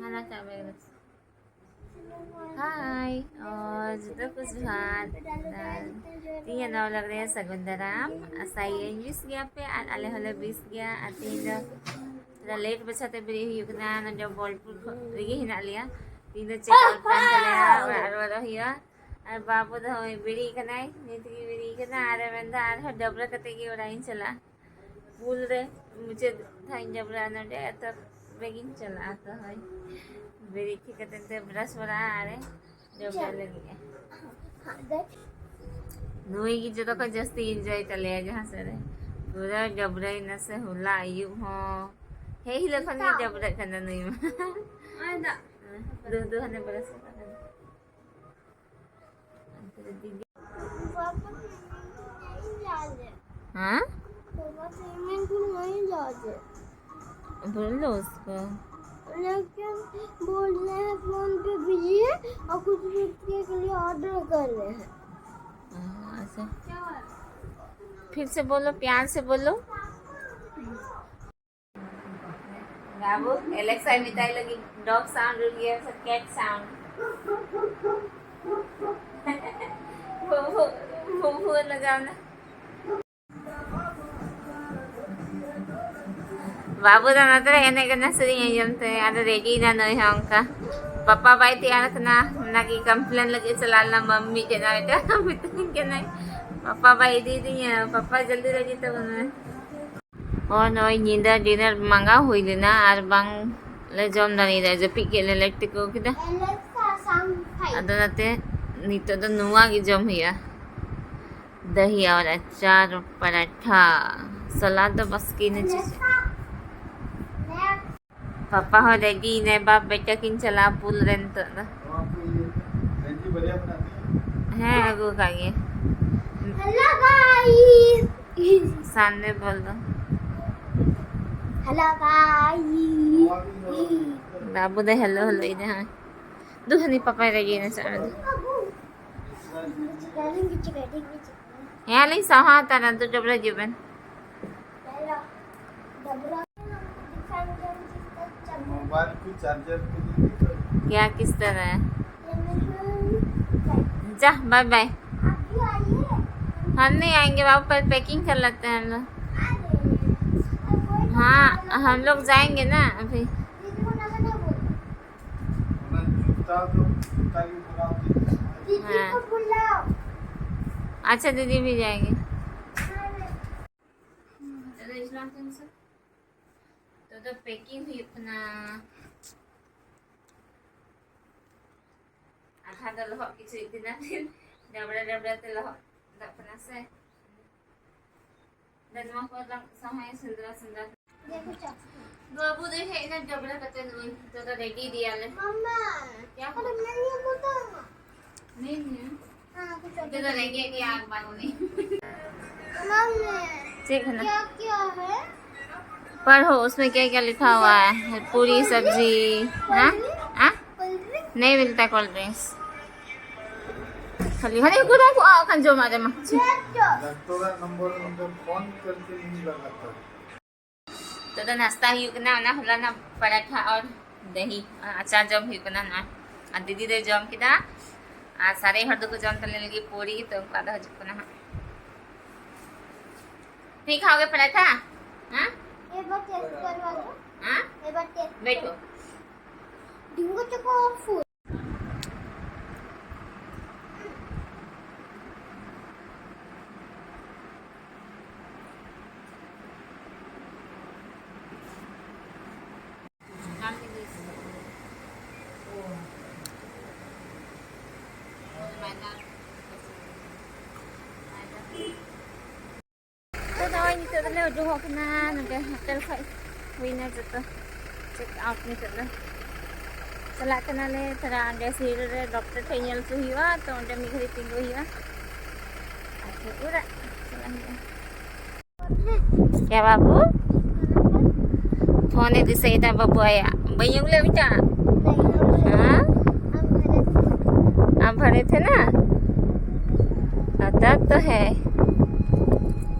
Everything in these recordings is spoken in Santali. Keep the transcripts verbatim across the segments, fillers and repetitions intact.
ᱦᱟᱱᱟ ᱠᱟᱜ ᱢᱮ᱾ ᱦᱟᱭ, ᱚ, ᱡᱚᱛᱚ ᱠᱚ ᱡᱚᱦᱟᱨ᱾ ᱟᱨ ᱛᱮᱦᱮᱧᱟᱜ ᱱᱟᱣᱟ vlog ᱨᱮ ᱥᱟᱹᱜᱩᱱ ᱫᱟᱨᱟᱢ᱾ ᱟᱥᱟᱭᱟᱹᱧ ᱵᱮᱥ ᱜᱮᱭᱟ ᱯᱮ ᱟᱨ ᱟᱞᱮ ᱦᱚᱸᱞᱮ ᱵᱮᱥ ᱜᱮᱭᱟ᱾ ᱟᱨ ᱛᱮᱦᱮᱧ ᱫᱚ ᱛᱷᱚᱲᱟ ᱞᱮᱴ ᱢᱟᱪᱷᱟ ᱛᱮ ᱵᱮᱨᱮᱫ ᱦᱩᱭᱩᱜ ᱠᱟᱱᱟ᱾ ᱱᱚᱰᱮ ᱵᱚᱞᱯᱩᱨ ᱠᱷᱚᱱ ᱨᱮᱜᱮ ᱦᱮᱱᱟᱜ ᱞᱮᱭᱟ᱾ ᱛᱮᱦᱮᱧ ᱫᱚ ᱪᱮᱠ ᱟᱣᱩᱴ ᱠᱟᱱ ᱛᱟᱞᱮᱭᱟ, ᱚᱲᱟᱜ ᱨᱩᱣᱟᱹᱲᱚᱜ ᱦᱩᱭᱩᱜᱼᱟ᱾ ᱟᱨ ᱵᱟᱹᱵᱩ ᱫᱚ ᱦᱚᱸᱜᱼᱚᱭ ᱵᱮᱨᱮᱫ ᱠᱟᱱᱟᱭ, ᱱᱤᱛ ᱜᱮ ᱵᱮᱨᱮᱫ ᱠᱟᱱᱟ᱾ ᱟᱨᱮ ᱢᱮᱱᱫᱟ ᱟᱨᱦᱚᱸ ᱰᱟᱹᱵᱽᱨᱟᱹ ᱠᱟᱛᱮ ᱜᱮ ᱚᱲᱟᱜ ᱤᱧ ᱪᱟᱞᱟᱜᱼᱟ᱾ ᱯᱩᱞ ᱨᱮ ᱢᱩᱪᱟᱹᱫ ᱫᱷᱟᱣ ᱤᱧ ᱡᱚᱵᱽᱨᱟ ᱱᱚᱰᱮ, ᱮᱛᱚ ᱨᱮᱜᱤᱧ ᱪᱟᱞᱟᱜᱼᱟ᱾ ᱛᱚ ᱦᱳᱭ, ᱵᱮᱨᱮᱫ ᱴᱷᱤᱠ ᱠᱟᱛᱮ ᱱᱤᱛᱚᱜ ᱵᱨᱟᱥ ᱵᱟᱲᱟᱜᱼᱟ ᱟᱨᱮ ᱡᱚᱵᱽᱨᱟ ᱞᱟᱹᱜᱤᱫ᱾ ᱱᱩᱭ ᱜᱮ ᱡᱚᱛᱚ ᱠᱷᱚᱱ ᱡᱟᱹᱥᱛᱤ ᱤᱱᱡᱚᱭ ᱛᱟᱞᱮᱭᱟ ᱡᱟᱦᱟᱸ ᱥᱮᱫ ᱨᱮ, ᱯᱩᱨᱟᱹ ᱡᱚᱵᱽᱨᱟᱭᱮᱱᱟ ᱥᱮ ᱦᱚᱞᱟ ᱟᱹᱭᱩᱵ ᱦᱚᱸ᱾ ᱦᱮᱡ ᱦᱤᱞᱳᱜ ᱠᱷᱚᱱ ᱜᱮ ᱡᱚᱵᱽᱨᱟᱜ ᱠᱟᱱᱟ ᱱᱩᱭ ᱢᱟ᱾ ᱫᱩ ᱫᱩ ᱦᱟᱱᱮ ᱵᱨᱟᱥ ᱠᱟᱜ ᱠᱟᱱᱟ᱾ हाँ? बोल लो उसको। लेकिन बोल रहे हैं फोन पे बिजी है और कुछ रुपये के लिए ऑर्डर कर रहे हैं। हाँ, ऐसे। फिर से बोलो, प्यार से बोलो। बाबू, एलेक्सा मिताई लगी डॉग साउंड और ये सब कैट साउंड। वो, वो, वो, वो लगाओ ना। ᱵᱟᱹᱵᱩ ᱫᱚ ᱱᱚᱛᱮ ᱨᱮ ᱮᱱᱮᱡ ᱠᱟᱱᱟ ᱥᱮᱨᱮᱧ ᱟᱸᱡᱚᱢ ᱛᱮ, ᱟᱫᱚ ᱨᱮᱰᱤᱭᱮᱱᱟ ᱱᱩᱭ ᱦᱚᱸ ᱚᱱᱠᱟ᱾ ᱯᱟᱯᱟ ᱵᱟᱭ ᱛᱮᱭᱟᱨ ᱠᱟᱱᱟ, ᱚᱱᱟᱜᱮ ᱠᱚᱢᱯᱞᱮᱱ ᱞᱟᱹᱜᱤᱫ ᱪᱟᱞᱟᱣ ᱞᱮᱱᱟ ᱢᱟᱢᱢᱤ ᱴᱷᱮᱱ, ᱟᱨ ᱢᱤᱫᱴᱟᱝ ᱢᱮᱛᱟᱹᱧ ᱠᱟᱱᱟᱭ, "ᱯᱟᱯᱟ ᱵᱟᱭ ᱤᱫᱤᱭᱮᱫᱤᱧᱟ, ᱯᱟᱯᱟ ᱡᱚᱞᱫᱤ ᱨᱮᱰᱤ ᱛᱟᱵᱚᱱ ᱢᱮ᱾" ᱦᱚᱸ, ᱱᱚᱜᱼᱚᱭ ᱧᱤᱫᱟᱹ ᱰᱤᱱᱟᱨ ᱢᱟᱸᱜᱟᱣ ᱦᱩᱭ ᱞᱮᱱᱟ ᱟᱨ ᱵᱟᱝ ᱞᱮ ᱡᱚᱢ ᱫᱟᱲᱮᱭᱟᱫᱟ, ᱡᱟᱹᱯᱤᱫ ᱠᱮᱫ ᱞᱮ, ᱞᱮᱴ ᱛᱮᱠᱚ ᱠᱮᱫᱟ᱾ ᱟᱫᱚ ᱚᱱᱟᱛᱮ ᱱᱤᱛᱚᱜ ᱫᱚ ᱱᱚᱣᱟ ᱜᱮ ᱡᱚᱢ ᱦᱩᱭᱩᱜᱼᱟ, ᱫᱟᱦᱤ ᱟᱨ ᱟᱪᱟᱨ, ᱯᱟᱨᱟᱴᱷᱟ, ᱥᱟᱞᱟᱫ ᱫᱚ ᱵᱟᱥᱠᱮ ᱤᱱᱟᱹ ᱪᱮᱫ᱾ ᱯᱟᱯᱟ ᱦᱚᱸ ᱨᱮᱰᱤ ᱮᱱᱟᱭ, ᱵᱟᱯ ᱵᱮᱴᱟ ᱠᱤᱱ ᱪᱟᱞᱟᱜᱼᱟ ᱯᱩᱞ ᱨᱮ ᱱᱤᱛᱚᱜ ᱫᱚ᱾ ᱦᱮᱸ, ᱟᱹᱜᱩ ᱟᱠᱟᱫ ᱜᱮ᱾ Hello guys. ᱥᱟᱢᱱᱮ ᱵᱚᱞ ᱫᱚ᱾ Hello guys. ᱵᱟᱹᱵᱩ ᱫᱚ hello hello ᱮᱫᱟ, ᱦᱮᱸ᱾ ᱫᱩ ᱦᱟᱹᱱᱤ ᱯᱟᱯᱟᱭ ᱨᱮᱰᱤ ᱮᱱᱟ, ᱥᱟᱵ ᱢᱮ ᱫᱩ᱾ ᱦᱮᱸ, ᱟᱹᱞᱤᱧ ᱥᱟᱶ ᱦᱚᱸ ᱦᱟᱛᱟᱣ ᱨᱮ ᱫᱩ ᱰᱚᱵᱞᱟ ᱦᱤᱡᱩᱜ ᱵᱮᱱ᱾ मोबाइल को चार्जर पे नहीं कर। क्या, किस तरह है? जा, बाय बाय। हम नहीं आएंगे बाबू, पहले पैकिंग कर लेते हैं हम लोग। हाँ, हम लोग जाएंगे ना अभी। हाँ। अच्छा, दीदी भी जाएंगे। ᱛᱚ, ᱫᱚ ᱯᱮᱠᱤᱝ ᱦᱩᱭᱩᱜ ᱠᱟᱱᱟ᱾ ᱟᱫᱷᱟ ᱫᱚ ᱞᱚᱦᱚᱫ ᱠᱤᱪᱨᱤᱡ ᱛᱤᱱᱟᱹᱜ ᱫᱤᱱ ᱰᱟᱵᱲᱟ ᱰᱟᱵᱲᱟ ᱛᱮ ᱞᱚᱦᱚᱫᱚᱜ ᱠᱟᱱᱟ ᱥᱮ᱾ ᱫᱟᱫᱢᱟ ᱠᱚ ᱞᱟᱝ ᱥᱟᱦᱟᱭ ᱥᱮᱸᱫᱽᱨᱟ ᱥᱮᱸᱫᱽᱨᱟ᱾ ᱵᱟᱹᱵᱩ ᱫᱚᱭ ᱦᱮᱡ ᱮᱱᱟ ᱰᱟᱵᱲᱟ ᱠᱟᱛᱮ, ᱱᱩᱭ ᱱᱤᱛᱚᱜ ᱫᱚ ᱨᱮᱰᱤ ᱤᱫᱤᱭᱟᱞᱮ᱾ ᱢᱟᱢᱟ, ᱠᱭᱟ ᱦᱩᱣᱟ? ᱟᱨ ᱢᱮᱱ ᱜᱮ ᱵᱚᱞᱛᱟ ᱦᱩᱣᱟ᱾ ᱱᱤᱛᱚᱜ ᱫᱚ ᱨᱮᱸᱜᱮᱡ ᱜᱮᱭᱟ ᱟᱨ ᱵᱟᱝ ᱩᱱᱤ᱾ ᱢᱟᱢᱟ, ᱪᱮᱫ ᱠᱟᱱᱟ? ᱠᱭᱟ ᱠᱭᱟ ᱦᱮ? पढ़ो, उसमें क्या क्या लिखा हुआ है? पूरी सब्जी। हाँ? हाँ? नहीं मिलता कोल्ड ड्रिंक्स। ᱠᱷᱟᱹᱞᱤ ᱦᱟᱱᱮ ᱜᱚᱨᱚᱢ ᱠᱚᱜᱼᱟ, ᱚᱠᱟᱱ ᱡᱚᱢᱟᱜ ᱨᱮᱢᱟ᱾ ᱰᱟᱠᱛᱚᱨᱟᱜ ᱱᱚᱢᱵᱚᱨ ᱚᱸᱰᱮ ᱯᱷᱳᱱ ᱠᱟᱨᱠᱮ ᱱᱤᱭᱮ ᱞᱟᱜᱟᱛᱟᱨ᱾ ᱛᱚ, ᱫᱚ ᱱᱟᱥᱛᱟ ᱦᱩᱭᱩᱜ ᱠᱟᱱᱟ, ᱚᱱᱟ ᱦᱚᱞᱟᱱᱟᱜ ᱯᱟᱨᱟᱴᱷᱟ ᱟᱨ ᱫᱟᱦᱤ, ᱟᱨ ᱟᱪᱟᱨ ᱡᱚᱢ ᱦᱩᱭᱩᱜ ᱠᱟᱱᱟ ᱱᱚᱜᱼᱚᱭ᱾ ᱟᱨ ᱫᱤᱫᱤ ᱫᱚᱭ ᱡᱚᱢ ᱠᱮᱫᱟ, ᱟᱨ ᱥᱟᱨᱮᱡ ᱦᱚᱲ ᱫᱚᱠᱚ ᱡᱚᱢ ᱛᱟᱞᱮ ᱞᱟᱹᱜᱤᱫ ᱯᱩᱨᱤ, ᱛᱚ ᱩᱱᱠᱩᱣᱟᱜ ᱫᱚ ᱦᱤᱡᱩᱜ ᱠᱟᱱᱟ ᱦᱟᱸᱜ᱾ नहीं खाओगे पराठा? हाँ? एक बार टेस्ट करवा दो। हाँ? एक बार टेस्ट। बैठो। Dingo choco food. ᱛᱚ ᱱᱚᱜᱼᱚᱭ ᱱᱤᱛᱚᱜ ᱫᱚᱞᱮ ᱩᱰᱩᱝᱚᱜ ᱠᱟᱱᱟ ᱱᱚᱰᱮ ᱦᱳᱴᱮᱞ ᱠᱷᱚᱡ᱾ ᱦᱩᱭᱱᱟ ᱡᱚᱛᱚ ᱪᱮᱠ ᱟᱣᱩᱴ᱾ ᱱᱤᱛᱚᱜ ᱫᱚ ᱪᱟᱞᱟᱜ ᱠᱟᱱᱟᱞᱮ ᱛᱷᱚᱲᱟ ᱚᱸᱰᱮ ᱥᱤᱲ ᱨᱮ ᱰᱚᱠᱴᱚᱨ ᱴᱷᱮᱡ ᱧᱮᱞ ᱦᱚᱪᱚ ᱦᱩᱭᱩᱜᱼᱟ, ᱛᱚ ᱚᱸᱰᱮ ᱢᱤᱫ ᱜᱷᱟᱹᱲᱤᱡ ᱛᱤᱸᱜᱩ ᱦᱩᱭᱩᱜᱼᱟ, ᱟᱨ ᱯᱷᱤᱨ ᱚᱲᱟᱜ ᱪᱟᱞᱟᱜ ᱦᱩᱭᱩᱜᱼᱟ᱾ क्या बाबू? फोन ᱫᱤᱥᱟᱹᱭᱮᱫᱟ ᱵᱟᱹᱵᱩ ᱟᱭᱟᱜ᱾ ᱵᱟᱹᱧ ᱟᱹᱜᱩ ᱞᱮᱫ ᱢᱤᱫᱴᱟᱝ? हाँ? आप भरे थे ना? हाँ, तब तो है।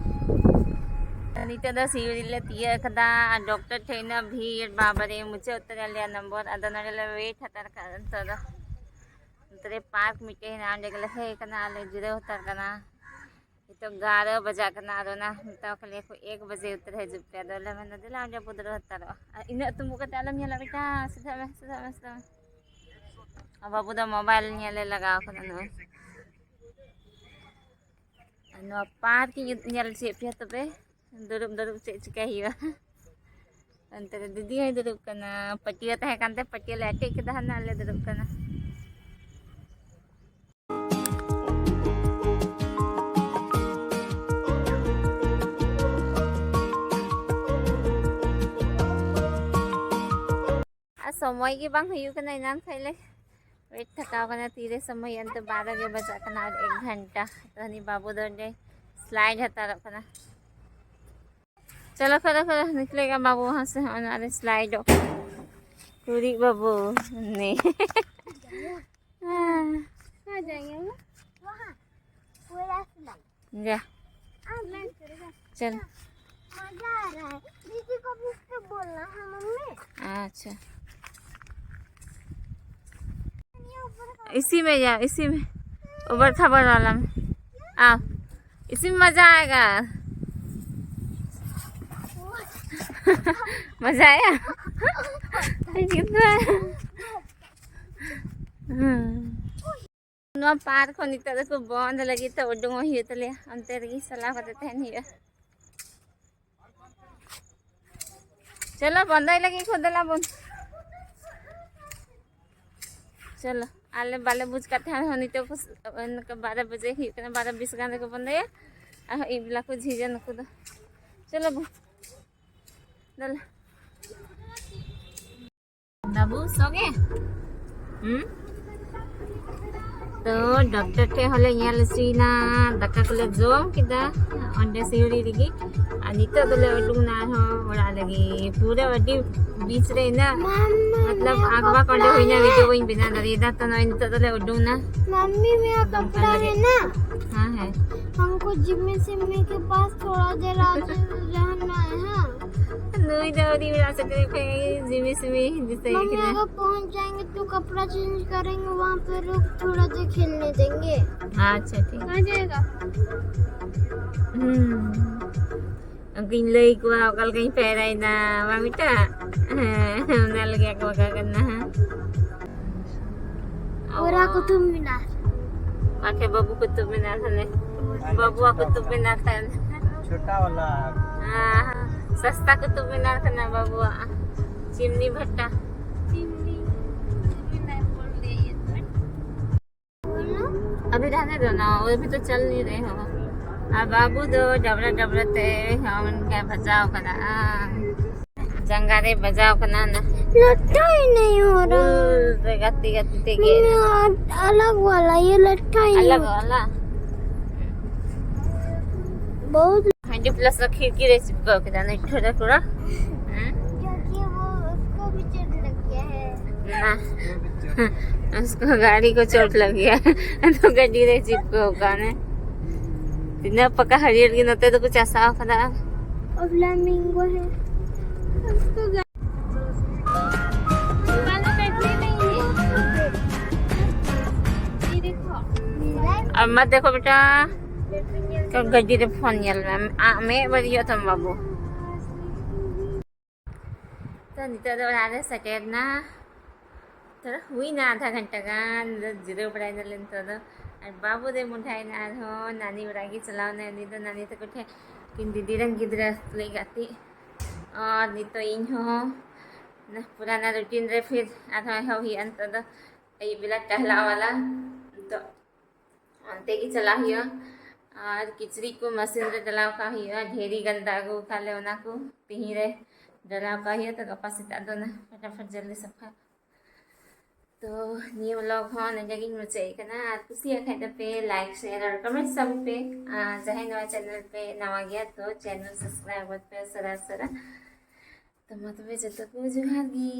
ᱱᱤᱛᱚᱜ ᱫᱚ ᱥᱤᱣᱲᱤ ᱞᱮ ᱛᱤᱭᱟᱹᱜ ᱠᱟᱫᱟ ᱟᱨ ᱰᱚᱠᱴᱚᱨ ᱴᱷᱮᱱ ᱤᱱᱟᱹ ᱵᱷᱤᱲ, ᱵᱟᱵᱟᱨᱮ, ᱢᱩᱪᱟᱹᱫ ᱩᱛᱟᱹᱨ ᱟᱞᱮᱭᱟ ᱱᱚᱢᱵᱚᱨ᱾ ᱟᱫᱚ ᱱᱚᱰᱮ ᱞᱮ ᱣᱮᱴ ᱦᱟᱛᱟᱲ ᱠᱟᱜᱼᱟ ᱱᱤᱛᱚᱜ ᱫᱚ᱾ ᱱᱚᱛᱮ ᱨᱮ ᱯᱟᱨᱠ ᱢᱤᱫᱴᱮᱡ ᱦᱮᱱᱟᱜᱼᱟ, ᱚᱸᱰᱮ ᱜᱮᱞᱮ ᱦᱮᱡ ᱠᱟᱱᱟ ᱟᱨ ᱞᱮ ᱡᱤᱨᱟᱹᱣ ᱦᱟᱛᱟᱲ ᱠᱟᱱᱟ᱾ ᱱᱤᱛᱚᱜ ᱜᱟᱨᱚ ᱵᱟᱡᱟᱜ ᱠᱟᱱᱟ, ᱟᱫᱚ ᱚᱱᱟ ᱢᱮᱛᱟᱣ ᱠᱟᱱᱟ ᱠᱚ ᱮᱠ ᱵᱟᱡᱮ ᱩᱛᱟᱹᱨ ᱦᱤᱡᱩᱜ ᱯᱮ᱾ ᱟᱫᱚ ᱞᱮ ᱢᱮᱱᱫᱟ, ᱫᱮᱞᱟ ᱚᱸᱰᱮ ᱵᱚ ᱫᱩᱲᱩᱵ ᱦᱟᱛᱟᱲᱚᱜᱼᱟ᱾ ᱟᱨ ᱤᱱᱟᱹᱜ ᱛᱩᱢᱵᱩ ᱠᱟᱛᱮ ᱟᱞᱚᱢ ᱧᱮᱞᱟ ᱵᱮᱴᱟ, ᱥᱤᱫᱷᱟᱹᱜ ᱢᱮ, ᱥᱤᱫᱷᱟᱹᱜ ᱢᱮ, ᱥᱤᱫᱷᱟᱹᱜ ᱢᱮ᱾ ᱟᱨ ᱵᱟᱹᱵᱩ ᱫᱚ ᱢᱳᱵᱟᱭᱤᱞ ᱧᱮᱞ ᱮ ᱞᱟᱜᱟᱣ ᱠᱟᱱᱟ ᱱᱚᱜᱼᱚᱭ᱾ ᱟᱨ ᱱᱚᱣᱟ ᱯᱟᱨᱠ ᱤᱧ ᱧᱮᱞ ᱦᱚᱪᱚᱭᱮᱫ ᱯᱮᱭᱟ ᱛᱚᱵᱮ᱾ ᱫᱩᱲᱩᱵ ᱫᱩᱲᱩᱵ ᱪᱮᱫ ᱪᱤᱠᱟᱹᱭ ᱦᱩᱭᱩᱜᱼᱟ᱾ ᱚᱱᱛᱮ ᱨᱮ ᱫᱤᱫᱤ ᱦᱚᱸᱭ ᱫᱩᱲᱩᱵ ᱠᱟᱱᱟ, ᱯᱟᱹᱴᱭᱟᱹ ᱛᱟᱦᱮᱸ ᱠᱟᱱᱛᱮ ᱯᱟᱹᱴᱭᱟᱹ ᱞᱮ ᱟᱴᱮᱫ ᱠᱮᱫᱟ, ᱦᱟᱱᱟ ᱞᱮ ᱫᱩᱲᱩᱵ ᱠᱟᱱᱟ᱾ ᱟᱨ ᱥᱚᱢᱚᱭ ᱜᱮ ᱵᱟᱝ ᱦᱩᱭᱩᱜ ᱠᱟᱱᱟ, ᱮᱱᱟᱱ ᱠᱷᱚᱡ ᱞᱮ ᱣᱮᱴ ᱛᱷᱟᱠᱟᱣ ᱠᱟᱱᱟ᱾ ᱛᱤᱨᱮ ᱥᱚᱢᱚᱭ ᱮᱱᱛᱮ ᱵᱟᱨᱚ ᱜᱮ ᱵᱟᱡᱟᱜ ᱠᱟᱱᱟ, ᱟᱨ ᱮᱠ ᱜᱷᱚᱱᱴᱟ᱾ ᱛᱚ ᱦᱟᱹᱱᱤ ᱵᱟᱹᱵᱩ ᱫᱚ ᱚᱸᱰᱮ ᱥᱞᱟᱭᱤᱰ ᱦᱟᱛᱟᱲᱚᱜ ᱠᱟᱱᱟ᱾ चलो करो करो, निकलेगा बाबू वहाँ से। हाँ, अरे स्लाइड ऑफ। पूरी बाबू ने। हाँ। आ जाएंगे हम। वहाँ पूरा स्लाइड। जा। आ, मैं चल। मजा आ रहा है। दीदी को भी इससे बोलना है, मम्मी। अच्छा। इसी में जा, इसी में, ऊबड़ खाबड़ वाला में। आओ, इसी में मजा आएगा। मजा आया? कितना? ᱦᱩᱸ᱾ ᱱᱚᱣᱟ ᱯᱟᱨᱠ ᱦᱚᱸ ᱱᱤᱛᱚᱜ ᱫᱚᱠᱚ ᱵᱚᱱᱫ ᱞᱟᱹᱜᱤᱫ ᱛᱮ ᱩᱰᱩᱝᱚᱜ ᱦᱩᱭᱩᱜ ᱛᱟᱞᱮᱭᱟ, ᱚᱱᱛᱮ ᱨᱮᱜᱮ ᱪᱟᱞᱟᱣ ᱠᱟᱛᱮ ᱛᱟᱦᱮᱱ ᱦᱩᱭᱩᱜᱼᱟ᱾ ᱪᱚᱞᱚ, ᱵᱚᱱᱫᱚᱭ ᱞᱟᱹᱜᱤᱫ ᱠᱚ, ᱫᱮᱞᱟ ᱵᱚᱱ᱾ ᱪᱚᱞᱚ, ᱟᱞᱮ ᱵᱟᱞᱮ ᱵᱩᱡᱽ ᱠᱟᱫ ᱛᱟᱦᱮᱸ ᱦᱚᱸ, ᱱᱤᱛᱚᱜ ᱠᱚ ᱥ-, ᱚᱱᱠᱟ ᱵᱟᱨᱚ ᱵᱟᱡᱮ ᱦᱩᱭᱩᱜ ᱠᱟᱱᱟ, ᱵᱟᱨᱚ ᱵᱤᱥ ᱜᱟᱱ ᱨᱮᱠᱚ ᱵᱚᱱᱫᱚᱭᱟ᱾ ᱟᱨᱦᱚᱸ ᱟᱹᱭᱩᱵ ᱵᱮᱞᱟ ᱠᱚ ᱡᱷᱤᱡᱟ ᱱᱩᱠᱩ ᱫᱚ᱾ ᱪᱚᱞᱚ ᱵᱚ, ᱫᱮᱞᱟ᱾ बाबू सो गए? हम्म। ᱛᱚ ᱰᱟᱠᱛᱟᱨ ᱴᱷᱮᱡ ᱦᱚᱸᱞᱮ ᱧᱮᱞ ᱦᱚᱪᱚᱭᱮᱱᱟ, ᱫᱟᱠᱟ ᱠᱚᱞᱮ ᱡᱚᱢ ᱠᱮᱫᱟ ᱚᱸᱰᱮ ᱥᱤᱣᱲᱤ ᱨᱮᱜᱮ᱾ ᱟᱨ ᱱᱤᱛᱚᱜ ᱫᱚᱞᱮ ᱩᱰᱩᱠ ᱮᱱᱟ ᱟᱨᱦᱚᱸ ᱚᱲᱟᱜ ᱞᱟᱹᱜᱤᱫ᱾ ᱯᱩᱨᱟᱹ ᱟᱹᱰᱤ ᱵᱤᱪ ᱨᱮ ᱤᱱᱟᱹᱜ ᱢᱟᱢᱟ, ᱢᱚᱛᱞᱚᱵ ᱢᱮᱨᱟ ᱟᱸᱠ ᱵᱟᱸᱠ ᱚᱸᱰᱮ ᱠᱯᱲᱟ ᱦᱩᱭᱱᱟ, ᱦᱮ᱾ ᱵᱷᱤᱰᱤᱭᱳ ᱵᱟᱹᱧ ᱵᱮᱱᱟᱣ ᱫᱟᱲᱮᱭᱟᱫᱟ᱾ ᱛᱚ ᱱᱚᱜᱼᱚᱭ ᱱᱤᱛᱚᱜ ᱫᱚᱞᱮ ᱩᱰᱩᱠ ᱮᱱᱟ᱾ मम्मी, मेरा ᱫᱚᱠᱟᱱ ᱠᱯᱲᱟ ᱞᱟᱹᱜᱤᱫ᱾ ᱦᱮ ᱱᱟ? ᱦᱮᱸ, ᱦᱮᱸ᱾ हमको जिम्मी सिम्मी के पास थोड़ा देर आज रहना है, हाँ? ᱱᱩᱭ ᱫᱚ ᱟᱹᱰᱤ ᱚᱲᱟᱜ ᱥᱮᱴᱮᱨ ᱠᱷᱚᱱ ᱜᱮ ᱡᱤᱢᱤ ᱥᱤᱢᱤ ᱫᱤᱥᱟᱹᱭ ᱢᱟᱢᱟ, ᱠᱟᱱᱟ᱾ अगर पहुंच जाएंगे तो कपड़ा चेंज करेंगे, वहाँ पे रुक थोड़ा देर खेलने देंगे। ᱟᱪᱪᱷᱟ, ᱴᱷᱤᱠ᱾ आ जाएगा। ᱦᱩᱸ᱾ ᱩᱱᱠᱩᱧ ᱞᱟᱹᱭ ᱠᱚᱣᱟ ᱚᱠᱟ ᱞᱮᱠᱟᱧ ᱯᱟᱭᱨᱟᱭᱮᱱᱟ, ᱵᱟᱝ ᱵᱮᱴᱟ? ᱦᱮᱸ, ᱚᱱᱟ ᱞᱟᱹᱜᱤᱫ ᱟᱠᱚ ᱵᱟᱜᱟᱣ ᱠᱟᱱᱟ ᱦᱟᱸᱜ᱾ ᱚᱨᱟ ᱠᱩᱛᱩᱵ ᱢᱤᱱᱟᱨ᱾ ᱟᱪᱪᱷᱟ, ᱵᱟᱹᱵᱩ ᱠᱩᱛᱩᱵ ᱢᱤᱱᱟᱨ ᱦᱟᱱᱮ᱾ ᱵᱟᱹᱵᱩᱣᱟᱜ ᱠᱩᱛᱩᱵ ᱢᱤᱱᱟᱨ ᱛᱟᱦᱮᱱ᱾ छोटा वाला। हाँ, हाँ, सस्ता कुतुब मीनार का ना बाबुआ। चिमनी भट्टा। चिमनी कुतुब मीनार बोल रही है। अभी रहने दो ना, वो अभी तो चल नहीं रहे हो। अब बाबू दो डबरा डबरा ते हम उनका बचाव करा। जंगारे बजाव कना ना। लट्ठा ही नहीं हो रहा। रे गति गति ते गे। अलग वाला, ये लट्ठा ही अलग वाला। बहुत। हाँ, डिप्लस का खिड़की रे चिपका के जाना, इठो रे पूरा। हम्म। क्योंकि वो, उसको भी चोट लग गया है। ना। उसको गाड़ी को चोट लग गया। तो गड्डी रे चिपका होगा ने। इतना पक्का हरियर की नते तो कुछ ऐसा होगा। और फ्लामिंगो है। उसको गा- अब मत देखो बेटा, तो गड्डी रे फोन ᱧᱮᱞ ᱢᱮ, ᱟᱢ ᱢᱮᱫ ᱵᱟᱹᱲᱤᱡᱚᱜ ᱛᱟᱢᱟ ᱵᱟᱹᱵᱩ᱾ ᱛᱚ ᱱᱤᱛᱚᱜ ᱫᱚ ᱚᱲᱟᱜ ᱨᱮ ᱥᱮᱴᱮᱨ ᱱᱟ᱾ ᱛᱷᱚᱲᱟ ᱦᱩᱭᱱᱟ ᱟᱫᱷᱟ ᱜᱷᱚᱱᱴᱟ ᱜᱟᱱ, ᱡᱤᱨᱟᱹᱣ ᱵᱟᱲᱟᱭ ᱱᱟᱞᱮ ᱱᱤᱛᱚᱜ ᱫᱚ᱾ ᱟᱨ ᱵᱟᱹᱵᱩ ᱫᱚᱭ ᱢᱚᱸᱰᱷᱟᱭᱮᱱᱟ ᱟᱨᱦᱚᱸ ᱱᱟᱹᱱᱤ ᱚᱲᱟᱜ ᱜᱮ ᱪᱟᱞᱟᱣ ᱱᱟᱭ᱾ ᱩᱱᱤ ᱫᱚ ᱱᱟᱹᱱᱤ ᱛᱟᱠᱚ ᱴᱷᱮᱱ ᱩᱱᱠᱤᱱ ᱫᱤᱫᱤ ᱨᱮᱱ ᱜᱤᱫᱽᱨᱟᱹ ᱞᱟᱹᱜᱤᱫ ᱜᱟᱛᱮᱜ᱾ ᱟᱨ ᱱᱤᱛᱚᱜ ᱤᱧ ᱦᱚᱸ ᱯᱩᱨᱟᱱᱟ ᱨᱩᱴᱤᱱ ᱨᱮ ᱯᱷᱤᱨ ᱟᱨᱦᱚᱸ ᱮᱦᱚᱵ ᱦᱩᱭᱩᱜᱼᱟ ᱱᱤᱛᱚᱜ ᱫᱚ᱾ ᱟᱹᱭᱩᱵ ᱵᱮᱞᱟ ᱴᱟᱦᱞᱟ ᱣᱟᱞᱟ ᱱᱤᱛᱚᱜ ᱚᱱᱛᱮ ᱜᱮ ᱪᱟᱞᱟᱜ ᱦᱩᱭᱩᱜᱼᱟ᱾ ᱟᱨ ᱠᱤᱪᱨᱤᱡ ᱠᱚ ᱢᱮᱥᱤᱱ ᱨᱮ ᱰᱟᱞᱟᱣ ᱠᱟᱜ ᱦᱩᱭᱩᱜᱼᱟ, ᱰᱷᱮᱨᱤ ᱜᱟᱱ ᱫᱟᱜ ᱟᱹᱜᱩ ᱠᱟᱜ ᱞᱮ, ᱚᱱᱟ ᱠᱚ ᱛᱤᱦᱤᱧ ᱨᱮ ᱰᱟᱞᱟᱣ ᱠᱟᱜ ᱦᱩᱭᱩᱜᱼᱟ᱾ ᱛᱚ ᱜᱟᱯᱟ ᱥᱮᱛᱟᱜ ᱫᱚ ᱚᱱᱟ ᱯᱷᱟᱴᱟᱯᱷᱟᱴ ᱡᱚᱞᱫᱤ ᱥᱟᱯᱷᱟ᱾ ᱛᱚ ᱱᱤᱭᱟᱹ vlog ᱦᱚᱸ ᱱᱚᱰᱮ ᱜᱤᱧ ᱢᱩᱪᱟᱹᱫ ᱮᱫ ᱠᱟᱱᱟ᱾ ᱟᱨ ᱠᱩᱥᱤᱭᱟᱜ ᱠᱷᱟᱡ ᱫᱚᱯᱮ like, share ᱟᱨ comment ᱛᱟᱵᱚᱱ ᱯᱮ᱾ ᱟᱨ ᱡᱟᱦᱟᱸᱭ ᱱᱚᱣᱟ channel ᱯᱮ ᱱᱟᱣᱟ ᱜᱮᱭᱟ, ᱛᱚ channel subscribe ᱜᱚᱫ ᱯᱮ ᱥᱟᱨᱟ ᱥᱟᱨᱟ᱾ ᱛᱚ ᱢᱟ ᱛᱚᱵᱮ ᱡᱚᱛᱚ ᱠᱚ ᱡᱚᱦᱟᱨ ᱜᱮ᱾